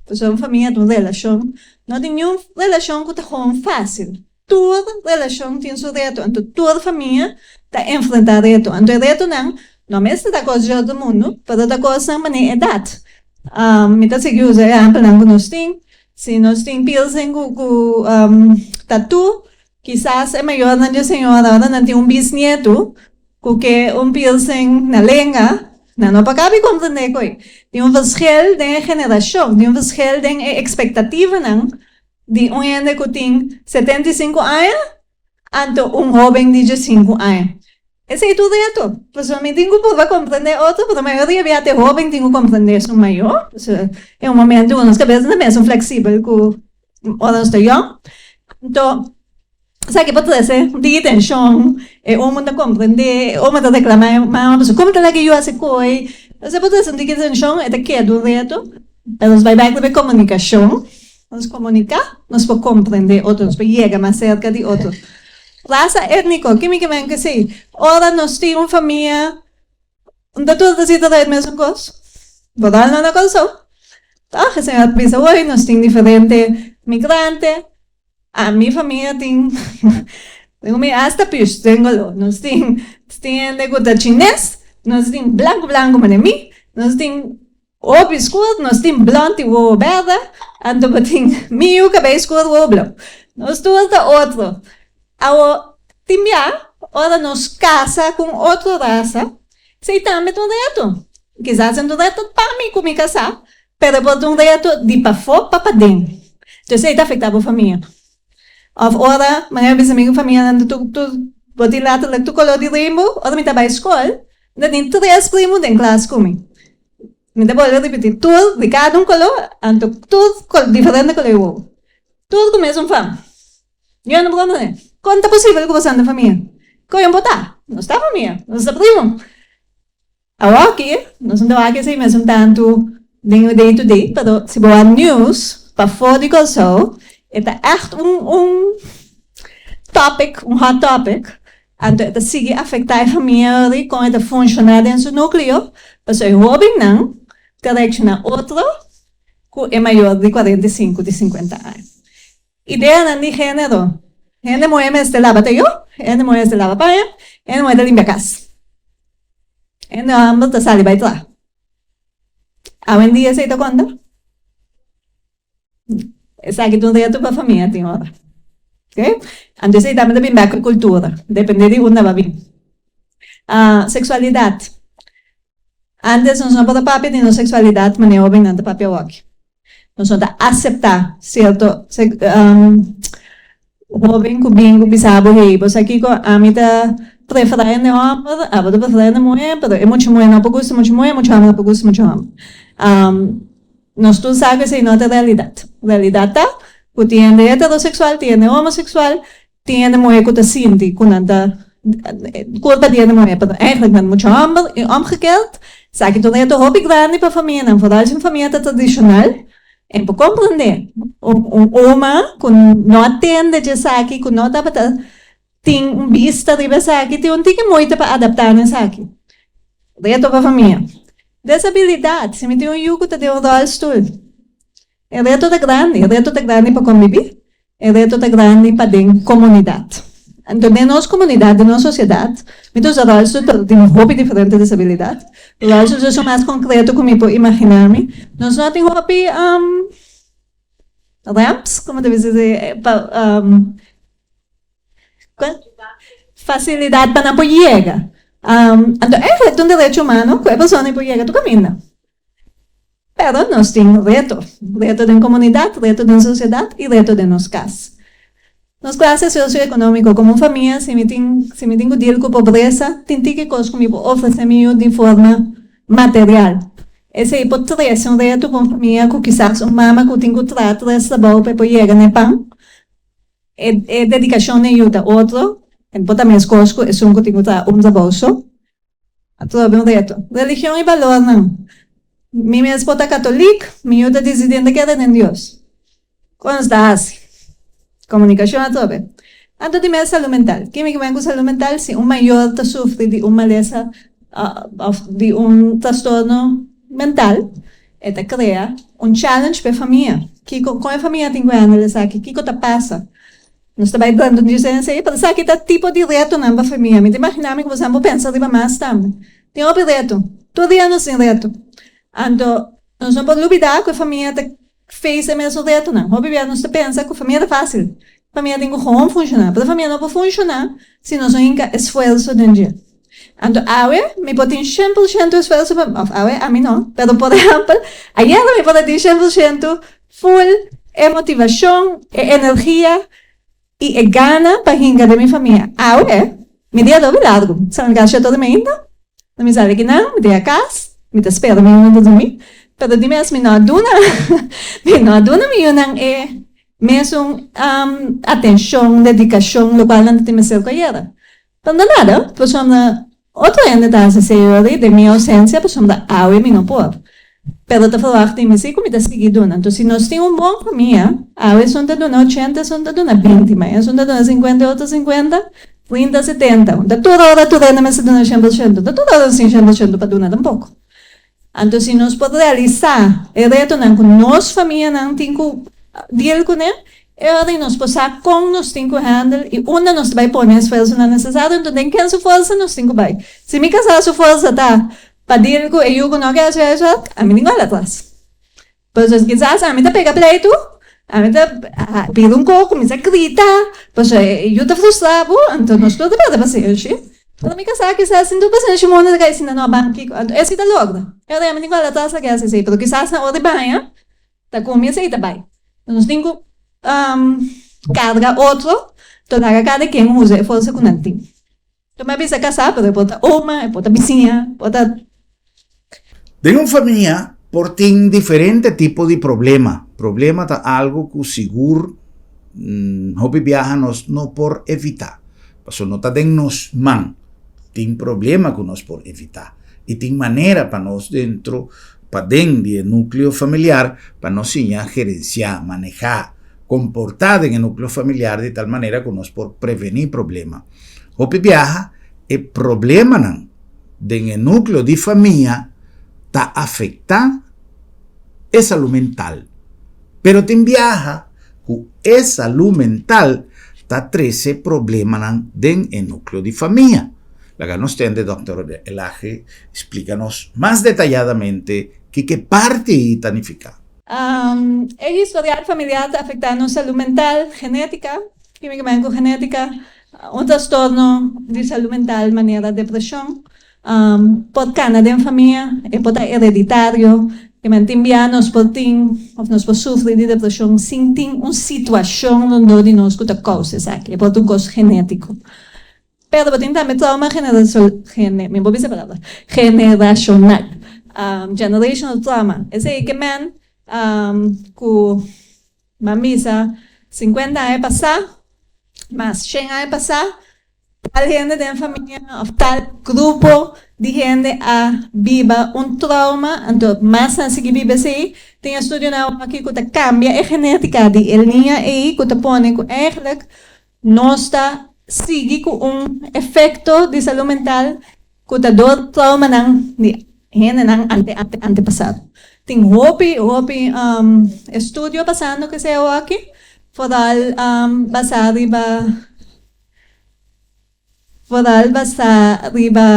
pasobra un famia ta un relacion, no tin niun relacion cu ta gewoon facil. Tur relashon tin su reto, anto tur famia ta enfrentá reto. Anto e retonan no mester ta kos di otro mundu, pero ta kosnan manera edat. Mi ta sigui usa ehèmpelnan ku nos tin. Si nos tin piercing ku ku tatú, kisas e mayornan di e señora ora nan tin un bisnietu ku ke un piercing na lenga, nan no por kabi komprendé koe. Tin un verschil den e generashon, tin un verschil den e ekspektativanan Di un hende ku tin 75 aña anto un hóben di diesinku aña. Esei tur reto, pasobra mi tin ku purba komprendé otro, pero mayoria bia te hóben tin ku komprendé su mayor. Pasobra e un momento ku nos kabes no ta mesun fleksibel ku ora nos ta yòn. Anto esaki por trese un tiki tenshon, e omo ta komprendé, e omo ta reklamá e mama, pasobra komo ta laga yu hasi koi? Esei por trese un tiki tenshon, e ta keda un reto, pero nos bai bèk riba e komunikashon. Nos komuniká, nos por komprendé otro, nos por yega mas serka di otro. Rasa étniko, ke mi ke men ku esei? Ora nos tin un famia, no ta tur ta sinta ta e mesun kos, vooral no na Kòrsou. Tòg e señor a bisa hoy nos tin diferente migrante, ami famia tin, tengo mi hasta püs tengo lo, nos tin nos tin hende ku ta chines, nos tin blanku blanku manera mi, nos tin. Hopi skur, nos tin blond i wowo bèrdè, anto bo tin mi yu kabei skur, wowo blou. Nos tur ta otro. Awo, tin bia, ora nos kasa ku un otro rasa, esei tambe ta un reto. Kisas e no ta un reto pa mi ku mi kasá, pero e por ta un reto di pafó pa paden. Entonces esei ta afektá bo famia. Of ora, manera mi bisa mi ku famianan tur tur bo tin letterlijk tur koló di rainbow, ora mi ta bai skol, mi ta tin tres primu den klas ku mi. Mi ta bolbe ripití, tur di kada un koló, anto tur diferente koló di wowo. Tur ku mesun fam. Yo no por komprendé. Kon ta posibel ku boso anda famia? Kon yo por ta? Nos ta famia, nos ta primu. Awoki, nos no ta wak esei mesun tantu den e day to day, pero si bo wak news pafó di Kòrsou, e ta ègt un un topic, un hot topic, anto e ta sigui afektá e famia ori kon e ta funshoná den su núkleo, pasobra e hóbennan ta reakshoná otro ku e mayor di 45, di 50 aña. Ideanan di género, Hende muhé mester laba tayó, hende muhé mester laba paña, hende muhé ta limpia kas. Hende hòmber ta sali bai traha. Awendia esei ta konta? Esaki ta un reto pa famia tin ora. Ok? Anto esei tambe ta bin bek ku kultura, depende di unda bo a bin. Seksualidat. Antes nos no por a papia di nos seksualidat manera hóbennan ta papia awoki. Nos no ta aseptá sierto hóben ku bin ku bisa bo, hey, bo sa kiko, ami ta preferá hende hòmber, abo ta preferá hende muhé, pero e mucha muhé no por gusta mucha muhé, mucha hòmber no por gusta mucha hòmber. Nos tur sa ku esei no ta realidat. Realidat ta ku tin hende heteroseksual, tin hende homoseksual, Tin hende muhé ku ta sinti ku nan ta kulpa di hende muhé, pero eigenlijk nan mucha hòmber i omgekeerd. Esaki ta un reto hopi grandi pa famianan, foral si un famia ta tradishonal. E por komprendé un oma ku no a tende dje esaki, ku no tabata tin un bista riba esaki, tin un tiki moeite pa adaptá na esaki. Reto pa famia. Desabilidat, si mi tin un yu ku ta den un ròlstul, E reto ta grandi, e reto ta grandi pa konbibí, e reto ta grandi pa den komunidat. Anto den nos komunidat, den nos sosiedat, mi ta usa ròlstoel pero tin hopi diferente desabilidat. Ròlstoel ta esun mas konkreto ku mi por imaginá mi. Nos no tin hopi ramps, komo ta bisa esei, pa fasilidat pa nan por yega. Anto eigenlijk ta un derecho humano ku e persona ei por yega tur kaminda. Pero nos tin reto, reto den komunidat, reto den sosiedat i reto den nos kas. Nos klase sosioekonómiko komo un famia, si mi tin si mi tin ku deal ku pobresa, tin tiki kos ku mi por ofresé mi yu di forma material. Esei por trese un reto pa un famia ku kisas un mama ku tin ku traha tres trabou pa e por yega na e pan. E e dedikashon na e yu ta otro, e por ta meskos ku esun ku tin ku traha un trabou so. Atrobe un reto. Religion i balornan. Mi mes por ta katolik, mi yu ta disidí ta kere den Dios. Kon nos ta hasi? Komunikashon atrobe. Anto di mes salú mental. Ke mi ke men ku salú mental? Si un mayor ta sufri di un malesa òf di un trastorno mental, e ta krea un challenge pa e famia. Kiko, kon e famia tin ku handle esaki? Kiko ta pasa? Nos ta bai dando un lisensia ei, pero esaki ta tipo di retonan pa famia. Mi ta imaginá mi ku boso por pensa riba mas tambe. Tin hopi reto. Tur dia nos tin reto. Anto, nos no por lubidá ku e famia ta face e mesun retonan. Hopi bia nos ta pensa ku famia ta fásil. Famia tin ku gewoon funshoná. Pero famia no por funshoná si nos no hinka esfuerso den dje. Anto awe mi por tin 100% esfuerso pa, òf awe ami no, pero por ehèmpel, ayera mi por a tin 100% Full e motivacion, e energia y e gana pa hinca den mi famia. Awe, mi dia ta hopi largu. Sa mi casi todo mainta, no mi sali kinan, mi ta yega cas, mi ta spera mi yunan ta drumi, pero di mes mi no a duna, mi no a duna mi yunan e mesun atencion, dedicacion, locual nan ta tin mester cu ayera. Pero no nada, pasobra otro hende ta hasi esei ora den mi ausencia, pasobra awe mi no por. Pero ta verwacht di mi si ku mi ta sigui duna. Enton si nos tin un bon famia, awe esun ta duna ochenta, esun ta duna binti, maña esun ta duna sinkuenta, e otro sinkuenta, trinta, setenta. Ta tur ora tur hende mester duna shen por shento, ta tur ora nos tin shen por shento pa duna tampoco. Anto si nos por realisá e retonan ku nos famianan tin ku deal kuné, e ora ei nos por sa kon nos tin ku handle i unda nos ta bai pone esfuersonan nesesario. Anto den ken su forsa nos tin ku bai? Si mi kasá su forsa ta. Pa deal ku e yu ku no ke hasi huiswerk, ami tin ku hala atras. Pasobra kisas ami ta pega pleitu, ami ta pidi un kos, kuminsá grita, pasobra e yu ta frustra bo, anto nos tur ta perde pasenshi. Pero mi kasá kisas sin tur pasenshi mundu ta kai sinta no ban kiko, anto esei ta logra. E ora ami tin ku hala atras loke hasi esei, pero kisas na ora di baña ta kuminsá i ta bai. Nos tin ku karga otro, to laga kada ken usa e forsa ku nan tin. Lo mi a bisa kasá, pero e por ta oma, e por ta bisiña, e por ta. Den un famia por tin diferente tipo di problema. Problema ta algo ku sigur hopi biaha nos no por evitá, pasobra no ta den nos man. Tin problema ku nos por evitá i tin manera pa nos dentro, paden di e núkleo familiar pa nos siña gerensiá, manehá, komportá den e núkleo familiar di tal manera ku nos por prevení problema. Hopi biaha e problemanan den e núkleo di famia ta afektá e salú mental. Pero tin biaha ku e salú mental ta trese problemanan den e núkleo di famia. Laga nos tende Dòkter Elhage splika nos mas detayadamente kiko e parti ei ta nifiká. E historial familiar ta afektá nos salú mental, genétika, Kímikamente ku genétika, un trastorno di salú mental manera depreshon por kana den famia, e por ta hereditario. Kimen tin bia nos por tin òf nos por sufri di depreshon sin tin un situashon rondó di nos ku ta kousa esaki. E por ta un kos genétiko. Pero bo tin tambe trauma generacion, mi por bisa e palabra, generacional, generational trauma. Esei ke men ku Ban bisa sinkuenta aña pasá, mas shen aña pasá, tal hende den famia òf tal grupo di hende a biba un trauma, anto mas nan sigui biba esei, tin estudionan awor aki ku ta kambia e genétika di e liña ei ku ta pone ku eigentlik Nos ta sigui ku un efekto di salú mental ku ta dor traumanan di hendenan ante ante antepasado. Tin hopi hopi estudio pasando ku esei awoki, foral basá riba foral basá riba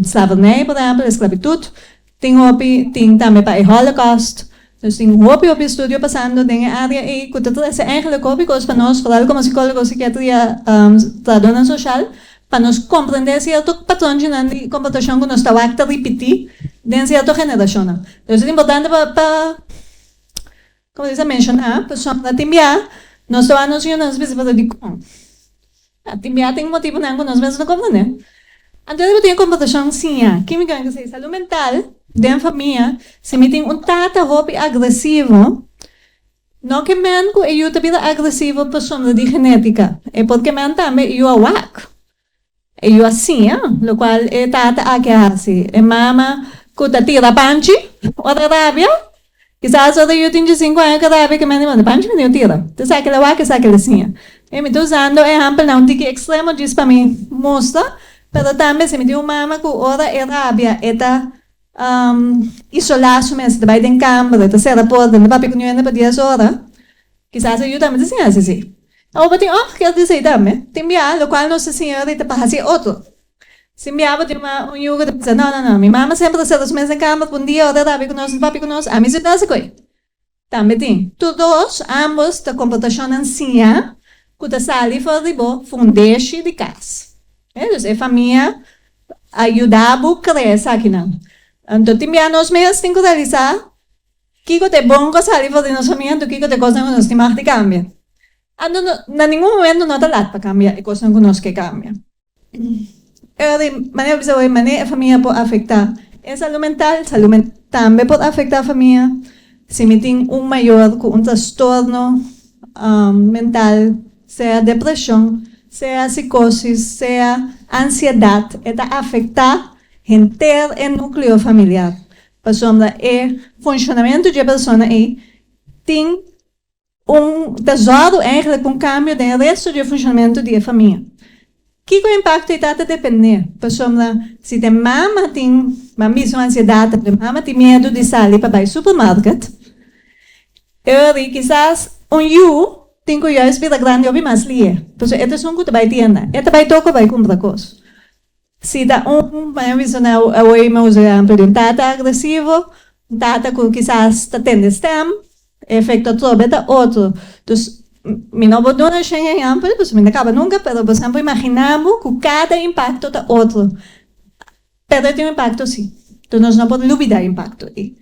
slavernij por ehèmpel, esklabitut. Tin hopi, tin tambe pa e Holocaust. Dus tin hopi hopi estudio pasando den e area ei ku ta trese eigenlijk hopi kos pa nos, foral komo sikólogo, sikiatria, trahadónan soshal, pa nos komprendé sierto patronchinan di komportashon ku nos ta wak ta ripití den sierto generashonnan. Dus ta importante pa pa komo se bisa menshoná pasobra tin bia nos ta wak nos yunan nos bisa pero dikon? Tin bia tin motibunan ku nos mes no komprendé. Anto bo tin e komportashon siña. Kimika mi ta say salú mental den famia, si mi tin un tata hopi agresivo, no ke men ku e yu ta bira agresivo pasobra di genétika. E por ke men tambe e yu a wak. E yu a siña lokual e tata aki a hasi. E mama ku ta tira panchi ora rabia, Kisas ora yu tin diesinku aña ku rabia ke mende manda panchi mi no tira. Ta esaki la wak esaki la siña. E mi ta usando ehèmpelnan un tiki ekstremo djis pa mi mustra, pero tambe si mi tin un mama ku ora e rabia e ta isolá su mes, e ta bai den kamber, e ta sera porta, e no ta papia ku niun hende pa dies ora, kisas e yu tambe ta siña hasi así. Awor bo tin òf kier di esei tambe, tin bia lokual nos ta siña ahorita pa hasi e otro. Si mi abo tin un yu ku ta bisa, No, no, no, mi mama semper ta sera su mes den kamber pa un dia ora rabia ku nos, no papia ku nos, ami si ta hasi ku ei. Tambe tin. Tur dos, ambos, ta komportashonnan siñá ku ta sali for di bo fundeshi di kas. E, dus e famia a yuda bo krea esakinan. Anto tin bia nos mes tin ku realisá kiko ta e bon ku a sali for di nos famia anto kiko ta e kosnan ku nos tin mag di kambia. Anto na ningun momento no ta lat pa kambia e kosnan ku nos ke kambia. E manera bisa hoy manera e famia por afecta e salud mental, salud mental tambe por afecta famia. Si mi tin un mayor cu un trastorno mental, sea depresion, sea psicosis, sea ansiedad, e ta afecta henter e nucleo familiar. Pasobra e funcionamento dje persona ey tin Un ta zòru eigenlijk pa un kambio den e resto di e funshonamentu di e famia. Kiko e impakto ei ta ta dependé, pasobra si ta e mama tin, ban bisa un ansiedat, e mama tin miedu di sali pa bai supermarket, e ora ei kisas un yu tin ku juist bira grandi hopi mas lihe, pasobra e ta esun ku ta bai tienda, e ta bai toko bai kumpra kos. Si ta un, mi a bisa na awor mi a usa e ehempel di un tata agresivo, un tata ku kisas ta tende stem, e efekto atrobe ta otro. Dus mi no por duna shen ehempel, pasobra mi no ta kaba nunka, pero bo por imagina bo ku kada impakto ta otro. Pero e tin un impakto si. Dus nos no por lubida e impakto ei.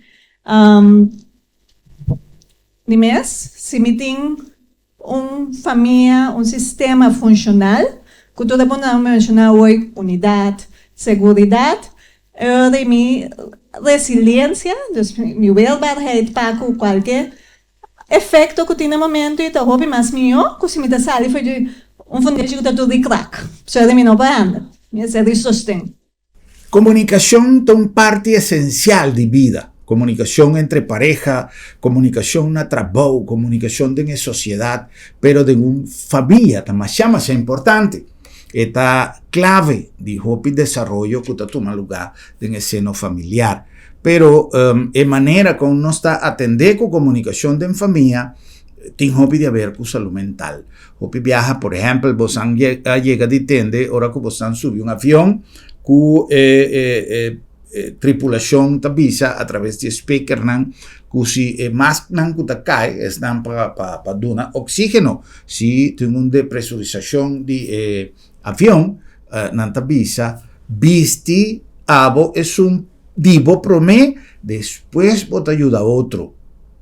Di mes, si mi tin un famia, un sistema funshonal, ku tur e puntonan ku mi menshoná awor, unidat, seguridat, e ora di mi resiliensia, dus mi weerbaarheid pa ku kualke efekto ku tin na momento i ta hopi mas mihó ku si mi ta sali for di un fundeshi ku ta tur di krak. So di mi no por handa, mi mester di sosten. Komunikashon ta un parti esensial di bida. Komunikashon entre pareha, komunikashon na trabou, komunikashon den e sosiedat, pero den un famia ta masha masha importante. E ta klave di hopi desaroyo ku ta tuma lugá den e seno familiar. Pero e manera kon nos ta atendé ku komunikashon den famia tin hopi di haber ku salú mental. Hopi biaha, por ehèmpel, bosan a yega di tende ora ku bosan subi un avion ku e e e tripulashon ta bisa atraves di e speakernan ku si e masknan ku ta kai esnan pa pa pa duna oksígeno si tin un depresurisashon di e avion nan ta bisa bisti abo esun di bo promé, despues bo ta yuda otro.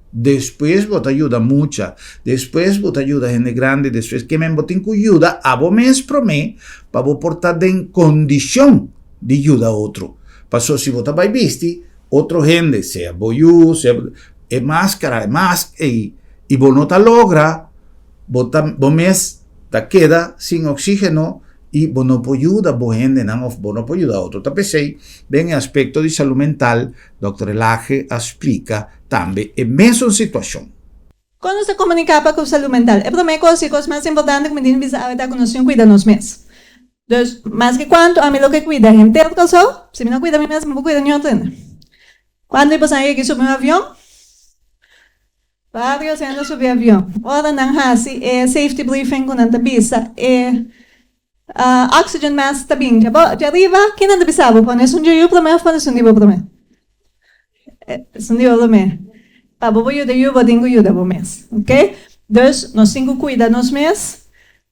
Despues bo ta yuda mucha, despues bo ta yuda hende grandi, despues ke men bo tin ku yuda abo mes promé pa bo por ta den kondishon di yuda otro. Paso si bo ta bai bisti otro hende, sea bo yu, sea e maskara, e mask ei, i bo no ta logra, bo ta bo mes ta keda sin oxígeno i bo no por yuda bo hendenan òf bo no por yuda otro. Ta p'esei den e aspekto di salú mental Dòkter Elage a splika tambe e mesun situashon. Kon nos ta komuniká pa ku salú mental? E promé kos i kos mas importante ku mi tin di bisa awe ta ku nos tin kuida nos mes. Dus, maske kuantu ami lo ke kuida henter Kòrsou, si mi no kuida mi mes, mi no por kuida niun otro hende. Kuantu di boso a yega subi un avion? Varios hende subi avion. Ora nan hasi e safety briefing ku nan ta bisa e oxygen mask ta bin djariba, ken nan ta bisa bo? Pone esun dje yu promé òf pone esun di bo promé? Esun di bo promé. Pa bo por yuda yu bo tin ku yuda bo mes. Ok? Dus nos tin ku kuida nos mes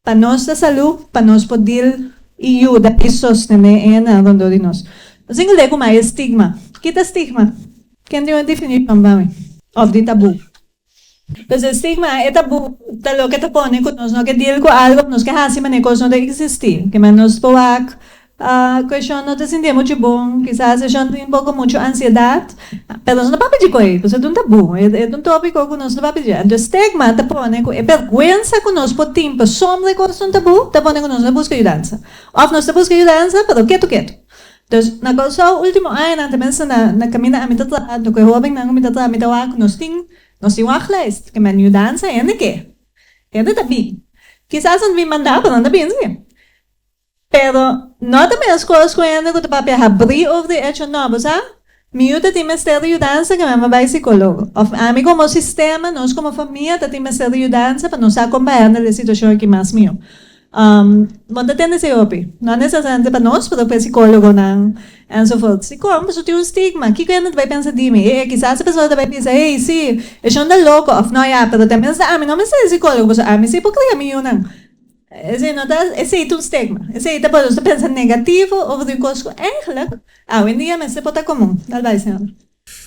pa nos ta salú, pa nos por deal i yuda i sostené e hendenan rondó di nos. Nos tin ku lei ku mas e stigma. Kita stigma? Ken tin un definishon pa mi? Òf di tabú? Pues e stigma, e tabú, ta loke ta pone ku nos no ke deal ku algu, nos ke hasi manera kos no ta eksistí. Ke men nos por wak ku e shon no ta sintié muchu bon, kisas e shon tin poko muchu ansiedat, pero nos no papia dje koe, pasobra e ta un tabú, e ta un tópiko ku nos no papia dje. Anto e stigma ta pone ku e bèrgwensa ku nos por tin pasobra e kos ta un tabú, ta pone ku nos no ta buska yudansa. Òf nos ta buska yudansa, pero ketu ketu. Dus na Kòrsou último añanan ta pensa na na kaminda ami ta traha anto ku e hóbennan ku mi ta traha mi ta wak nos tin nos tin wachtlijst ke men yudansa hende ke hende ta bin kisas nan ta bin mandá pero nan ta bin si pero no ta meskos ku hende ku ta papia habrí over di echo no bo sa mi yu ta tin mester di yudansa ke men a bai sikólogo òf ami komo sistema nos komo famia ta tin mester di yudansa pa nos sa kon bai handle e situashon aki mas mihó. Bo ta tende esei hopi. No nesesariamente pa nos, pero pa e psicólogonan enzovoort. Dikon? Pasobra tin un stigma. Kiko hende ta bai pensa di mi? E kisas e persona ta bai bisa, hey, si, e shon ta loko òf no ya, pero ta mester ami no mester e psicólogo pasobra ami si por kria mi yunan. Esei no ta, esei ta un stigma. Esei ta pone nos ta pensa negativo over di un kos ku eigenlijk awendia mester por ta komun. Dal bai, señora.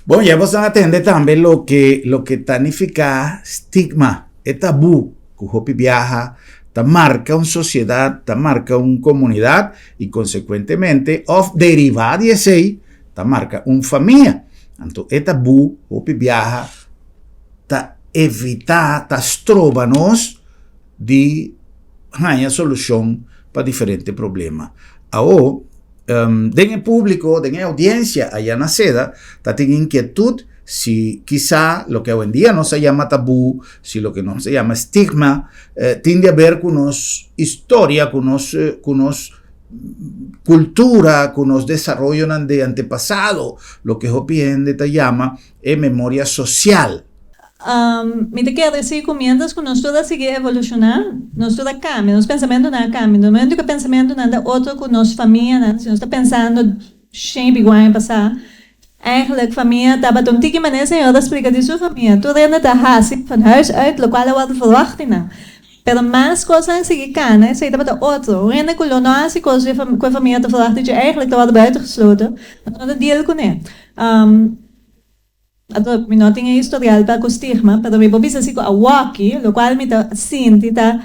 Bon, ya boso a tende tambe loke loke ta nifiká stigma, e tabú ku hopi biaha ta marka un sosiedat, ta marka un komunidat i konsekuentemente òf derivá di esei ta marka un famia. Anto e tabú hopi biaha ta evitá, ta stroba nos di haña solushon pa diferente problema. Awo. Den e públiko, den e oudiensia aya na seda, ta tin inkietut si kisá loke awendia nos a yama tabú, si loke nos a yama stigma, tin di aber ku nos historia, ku nos ku nos kultura, ku nos desaroyonan di antepasado, loke hopi hende ta yama e memoria sosial. Mi ta kere si ku miéntras ku nos tur a sigui evolushoná, nos tur a kambia, nos pensamentunan a kambia. Na momentu ku e pensamentunan ta otro ku nos famianan, si nos ta pensando shen i piku aña pasá, Eigenlijk famia tabata un tiki manera Señor ta splika di su famia. Tur hende ta hasi van huis uit lokual a wòrdu verwagt di nan. Pero mas kosnan a sigui kana, esei tabata otro. Un hende ku lo no hasi kos ku e famia ta verwagt di dje eigenlijk ta wòrdu buitengesloten, nos no ta deal kuné. Anto mi no tin e historial pa ku stigma, pero mi por bisa si ku awoki lokual mi ta sinti ta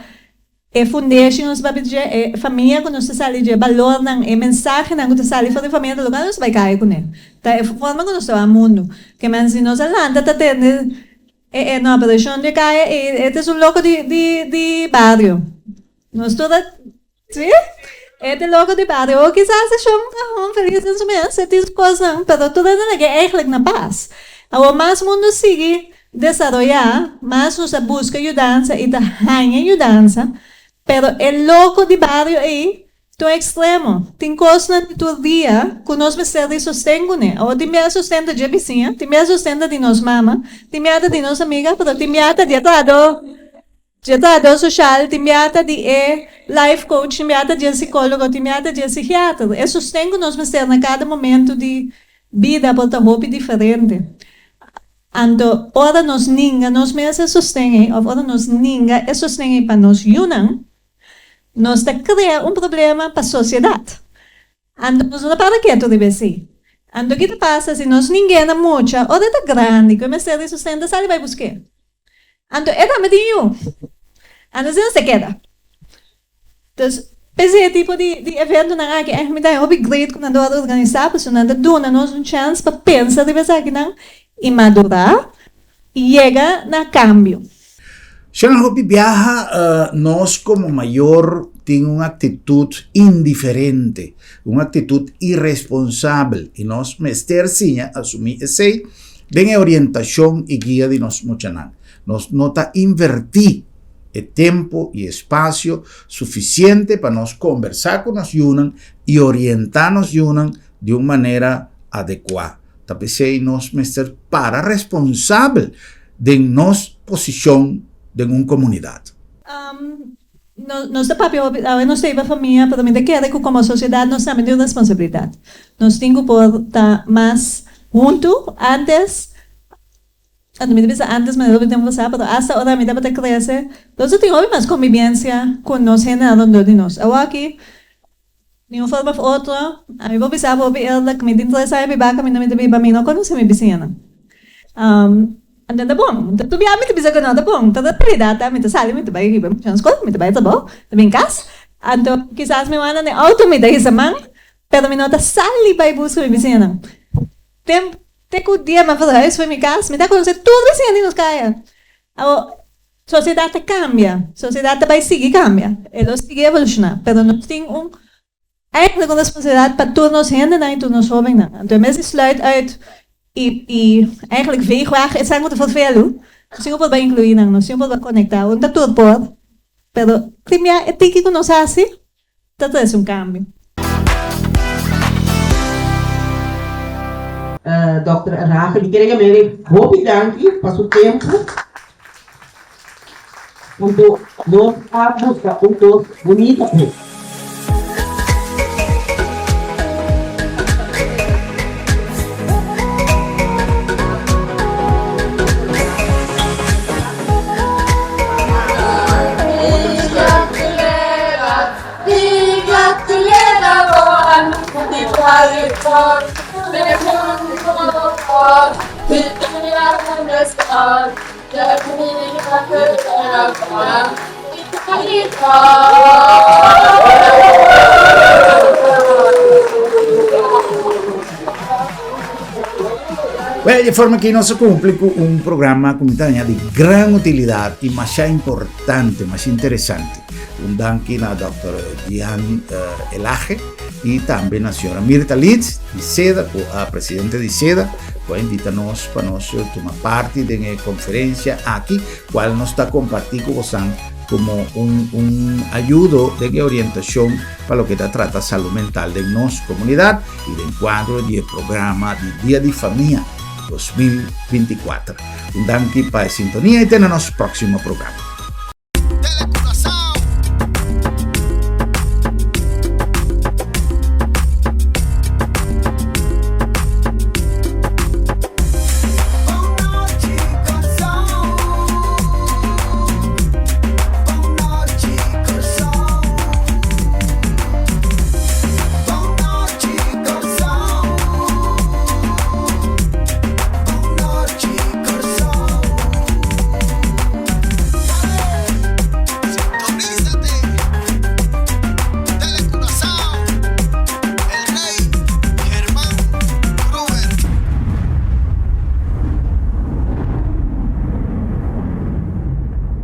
E fundeshi nos papia dje, e famia ku nos ta sali dje, balornan, e mensahenan ku ta sali for di famia ta loke nos ta bai kai kuné. Ta e forma ku nos ta wak mundu. Ke men si nos a lanta ta tende e e no pero e shon dje kaya ei e ta esun loko di di di bario. Nos tur ta si e ta e loko di bario o kisas e shon ta hon felis den su mes e tin su kosnan pero tur hende ta ke eigentlik na pas. Awor mas mundu sigui Desaroyá, mas nos a buska yudansa i ta haña yudansa, pero e loko di bario ei ta un ekstremo. Tin kosnan di tur dia ku nos mester di sosten kuné. Awor tin bia sosten ta dje bisiña, tin bia sosten ta di nos mama, tin bia ta di nos amiga, pero tin bia ta di e trahadó, dje trahadó soshal, tin bia ta di e life coach, tin bia ta dje sikólogo, tin bia ta dje sikiater. E sosten ku nos mester na kada momentu di bida por ta hopi diferente. Anto ora nos ninga nos mes e sosten ei òf ora nos ninga e sosten ei pa nos yunan, nos ta krea un problema pa sosiedat. Anto nos no ta para ketu riba esei. Anto ki ta pasa si nos ning'é na mucha ora e ta grandi ku e mester di sosten ta sali bai busk'é? Anto e tambe tin yu. Anto asina nos ta keda. Dus p'esei e tipo di di eventonan aki ègt mi ta haña hopi great ku nan ta wòrdu organisá pasobra nan ta duna nos un chèns pa pensa riba esakinan i madurá i yega na kambio. Shana hopi biaha nos komo mayor tin un aktitut indiferente, un aktitut iresponsabel i nos mester siña asumí esei den e orientashon i guia di nos muchanan. Nos no ta invertí e tempu i espasio sufisiente pa nos kombersá ku nos yunan i orientá nos yunan di un manera adekuá. Ta p'esei nos mester para responsabel den nos posishon den un komunidat. Nos ta papia hopi, awe nos ta iba famia, pero mi ta kere ku komo sosiedat nos tambe tin un responsabilidat. Nos tin ku por ta mas huntu. Antes, anto mi ta bisa antes manera hopi tempu pasá, pero asta ora mi tabata krese, nos ta tin hopi mas kombibiensia ku nos hendenan rondó di nos. Awoki, di un forma òf otro, ami por bisa bo hopi eerlijk, mi tin tres aña bibá kaminda mi ta biba, mi no konosé mi bisiñanan. Anto ta bon. Anto tur bia mi ta bisa ku no ta bon. Pero realidat ta mi ta sali, mi ta bai riba mucha na skol, mi ta bai trabou, mi ta bin kas. Anto kisas mi wanda den outo, mi ta hisa man, pero mi no ta sali bai buska mi bisiñanan. Tem te ku dia mi a verhuis for mi kas, mi ta konosé tur bisiña di nos kaya. Awor, sosiedat ta kambia, sosiedat ta bai sigui kambia, e lo sigui evolushoná, pero nos tin un Eigenlijk un responsabilidad pa tur nos hendenan y tur nos hobennan. Anto en bes di sluit uit y y eigenlijk veeg weg esnan cu ta vervelu, nos tin cu por bai inclui nan, nos tin cu por bai conecta. Un ta tur por, pero primia e tiki cu nos haci ta trece un cambio. Dòkter Rachel, mi kere yam'é hopi danki pa su tempu. Anto nos a buska un kos bunita p'e. Well, di forma ki nos a cumpli cu un programa cu mi ta haña di gran utilidad y masha importante, masha interesante. Un danki na Dr. Gian eh, Elage y tambe na señora Mirta Leeds di SEDA, cu a presidente di SEDA, cu a invita nos pa nos tuma parti den e conferencia aki, cual nos ta comparti cu bosan como un, un ayudo den e orientacion pa loke ta trata salud mental den nos comunidad y den cuadro di e programa di Dia di Famia. 2024. Un danki pa e sintonia i te na nos próksimo programa.